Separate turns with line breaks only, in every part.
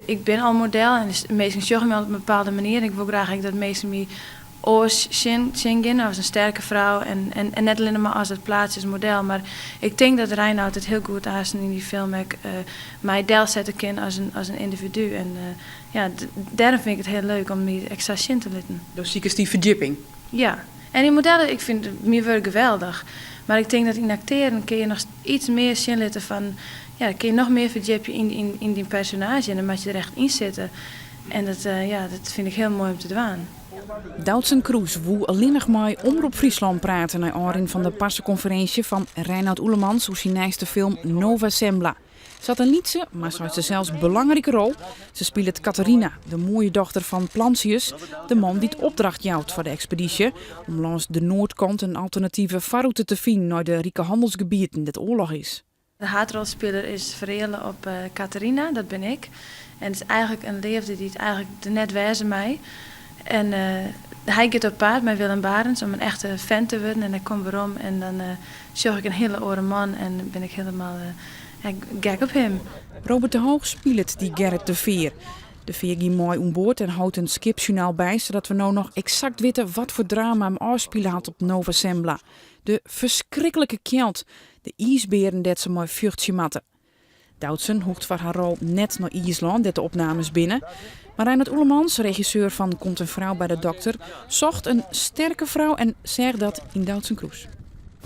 Ik bin al model en de minsken sjogge my al op in bepaalde manier. Ik wol graach ek dat minsken my oars sjen gean as in sterke frou en net allinnich mar as it plaatsje as model. Mar ik tink dat Reinout it hiel goed aansten yn dy film ek my delsette kin as in yndividu. En ja, dêrom fyn ik it hiel leuk om my ek sa sjen te litten.
Do sikest dy ferdjipping?
Ja. En dy modellen, ik fyn myn wurk geweldich. Mar ik tink dat yn aktearen kinne je noch iets mear sjen litte fan, ja, kinne je noch mear ferdjipje yn dyn personaazje en dan moat je der echt yn sitte. En dat, ja, dat fyn ik hiel moai om te dwaan.
Doutzen Kroes woe allinnich mei Omrop Fryslân prate nei ôfrin fan de parsekonferinsje fan Reinout Oerlemans oer syn nijste film Nova Zembla. Se hat in lytse, mar seit se sels belangrike rol. Se spilet Catharina, de moaie dochter fan Plancius, de man dy't opdracht jout foar de ekspedysje om lâns de noardkant in alternative farrûte te finen nei de rike hannelsgebieten dêr't oarloch is.
De haadrolspiler is fereale op Catharina, dat bin ik. En it is eigentlik in leafde dy't eigentlik der net wêze mei. En hy giet op paad mei Willem Barentsz om in echte fan te wurden en hy komt werom en dan sjoch ik in hiele oare man en bin ik hielendal gek op him.
Robert de Hoog spilet dy Gerrit de Veer. De Veer gie mei oan board en hold in skipsjoernaal by, sadat we no noch eksakt witte wat foar drama him ôfspile hat op Nova Zembla. De ferskriklike kjeld, de iisbearen dêr't se mei fjochtsje moatte. Doutzen hoecht foar har rol net nei Iislân, dêr't de opnames binne. Mar Reinout Oerlemans, regisseur fan Komt een vrouw bij de dokter, socht in sterke frou en seach dat yn Doutzen Kroes.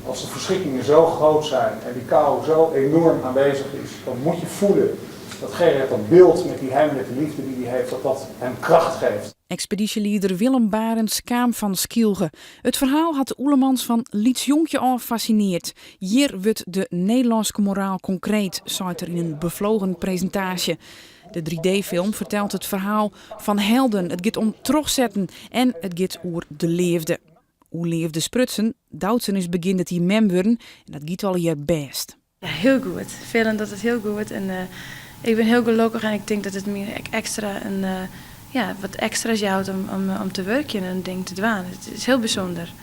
Als de verschrikkingen zo groot zijn en die kou zo enorm aanwezig is, dan moet je voelen dat Gerrit dat beeld met die heimelijke liefde die hij heeft, dat dat hem kracht geeft.
Ekspedysjelieder Willem Barentsz kaam fan Skylge. It ferhaal hat Oerlemans fan lyts jonkje ôf fassineard. Hjir wurdt de Nederlânske moraal konkreet, seit er yn in beflogen presintaasje. De 3D-film fertelt it ferhaal fan helden. It giet om trochsetten en it giet oer de leafde. Oer leafde sprutsen, Doutzen is begjin dit jier mem wurden en dat giet allegear bêst.
Ja, hiel goed. Fiel dat it hiel goed en ik bin hiel gelokkich en ik tink dat it my ek ekstra in, ja, wat ekstra's jout om te wurkjen en dingen te dwaan. It is hiel bysûnder.